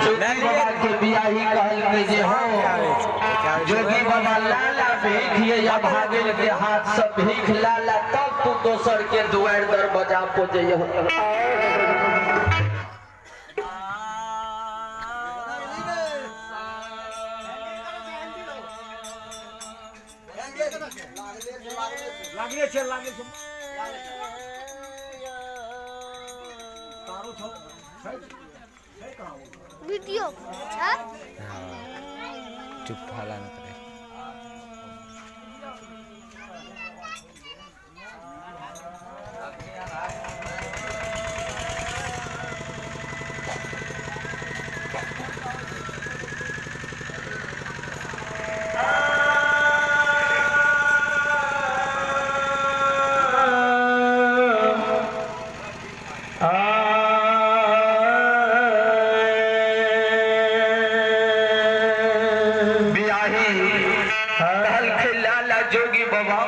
जोगी बाबा के बियाही कहलकै जे हो जोगी बाबा लाला भीख ये या भागिल के हाथ से भीख लाला तब तू दोसर के दुआर दरवाजा पर जइहो। लागले छै लागले छै तारो छौ छै छै कहाँ ओ? वीडियो हाँ चुप हाला न करे। बियाही कहलखिन लाला जोगी बाबा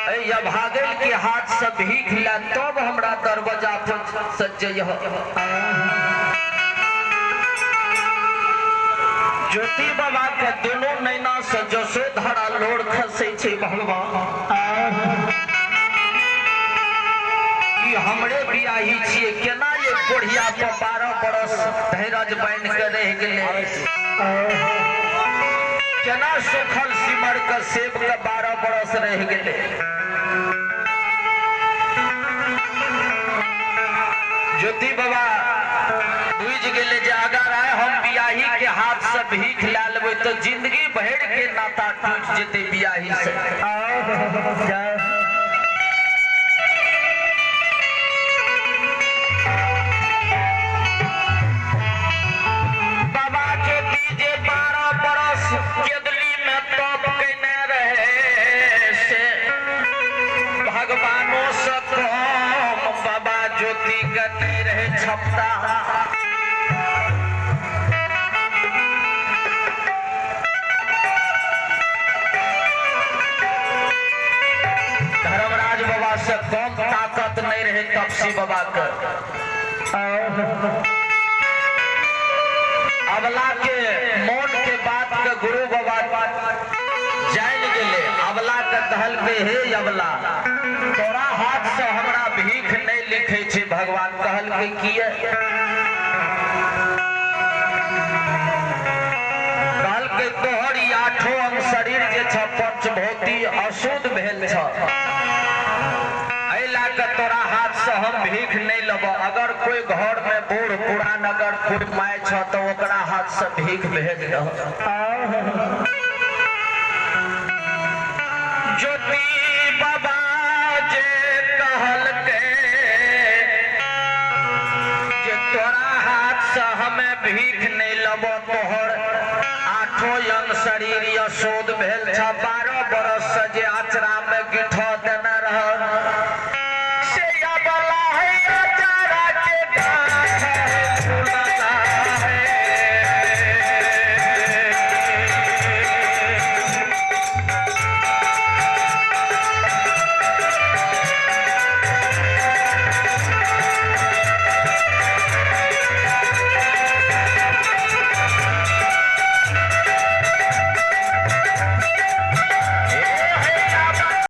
ऐ अभागल के हाथ से भीख ला तब हमरा दरवाजा पर सजइह। ज्योति बाबा के दोनों नैना से जसोधरा लोर खसै छै। भगवान ई हमरे बियाही छियै, केना ये कोढ़िया पर 12 बरस धैरज बान्हि के रहि गेलै, केना सुखल सिमर के सेब के 12 बरस रहि गेलै। ज्योति बाबा बुझि गेलै जे अगर आइ हम बियाही के हाथ से भीख लए लेबै तऽ जिंदगी भरि के नाता टूटि जेतै बियाही से। बाबा ज्योति जे 12 बरस केदली में तप केने रहे से भगवानों से कम बाबा ज्योति के नहीं रहे क्षमता। धर्मराज बाबा से कम ताकत नहीं रहे तपसी बाबा के। अबला के मौन के बात के गुरु बाबा जान गेले। अबला के कहल के हे अबला तोरा हाथ से हमरा भीख नहीं लिखे छे भगवान। कहल के किए? कहल के तोहर ई आठो अंग शरीर जे छ पंचभौती अशुद्ध भेल छ, एहि लए के तोरा हाथ से हम भीख नहीं लेब। अगर कोई घर में बूढ़ पुरान अगर कोई my छ तो ओकरा हाथ से भीख भेज दह। ज्योति बाबा जे कहलकै जे तोरा हाथ से हमें भीख नहीं लेब, तोहर आठो अंग शरीर अशुद्ध भेल छ, 12 बरस से जे आचरा में